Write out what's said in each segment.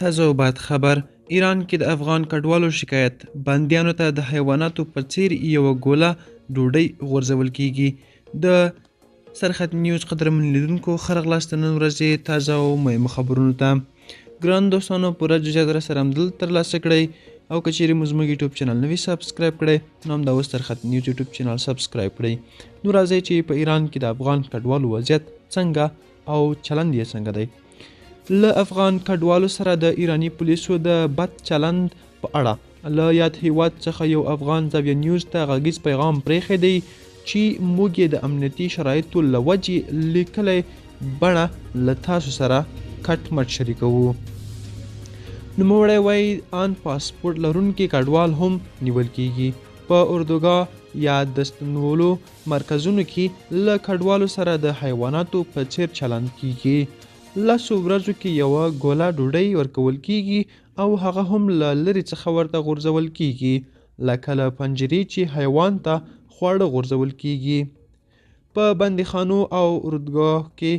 تازه او بد خبر، ایران کې د افغان کډوالو شکایت، بندیانو ته د حیواناتو په څیر یوه ګوله ډوډۍ غورځول کیږي. د سرخط نیوز قدرمن لیدونکو، ښه راغلاست د نن ورځې تازه او مهمو خبرونو ته. ګران دوستانو، پوره جزئیات راسره همدلته ترلاسه کړئ او که چیرې مو زموږ یوټیوب چینل نه وي سبسکرایب کړی نو همدا اوس سرخط نیوز یوټیوب چینل سبسکرایب کړئ. نو راځئ چې په ایران کې د افغان کډوالو وضعیت څنګه او چلند یې څنګه دی. له افغان کډوالو سره د ایراني پولیسو د بد چلند په اړه له یاد هیواد څخه یو افغان زاویه نیوز ته غږیز پیغام پرېښی دی چې موږ یې د امنیتي شرایطو له وجې لیکلی بڼه له تاسو سره کټ مټ شریکوو. نوموړی وایي آن پاسپورټ لرونکي کډوال هم نیول کیږي. په اردوګاه یا د ستنولو مرکزونو کې له کډوالو سره د حیواناتو په څیر چلند کیږي. لسو ورځو کې یوه ګوله ډوډۍ ورکول کیږي او هغه هم له لرې څخه ورته غورځول کیږي، لکه له پنجرې چې حیوان ته خواړه غورځول کیږي. په بندیخانو او اردوګاه کې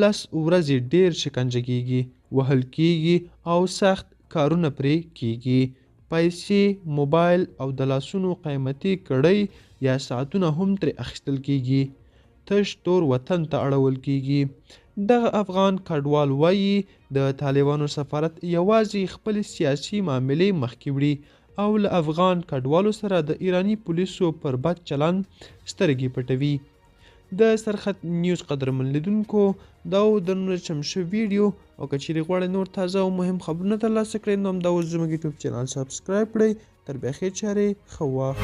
لس ورځې ډېر شکنجه کیږي، وهل کیږي او سخت کارونه پرې کیږي. پیسې، موبایل او د لاسونو قیمتي کړۍ یا ساعتونه هم ترې اخیستل کیږي. تش تور وطن ته اړول کیږي. دغه افغان کډوال وایي، د طالبانو سفارت یوازې خپلې سیاسي معاملې مخکې وړي او له افغان کډوالو سره د ایراني پولیسو پر بد چلند سترګې پټوي. د سرخط نیوز قدرمن لیدونکو، دا و د نن ورځې چمتو ویډیو او که چیرې غواړئ نور تازه او مهم خبرونه ترلاسه کړئ نو همدا اوس زموږ یوټیوب چینل سبسکرایب کړئ. تر بیا ښې چارې، ښه وخت.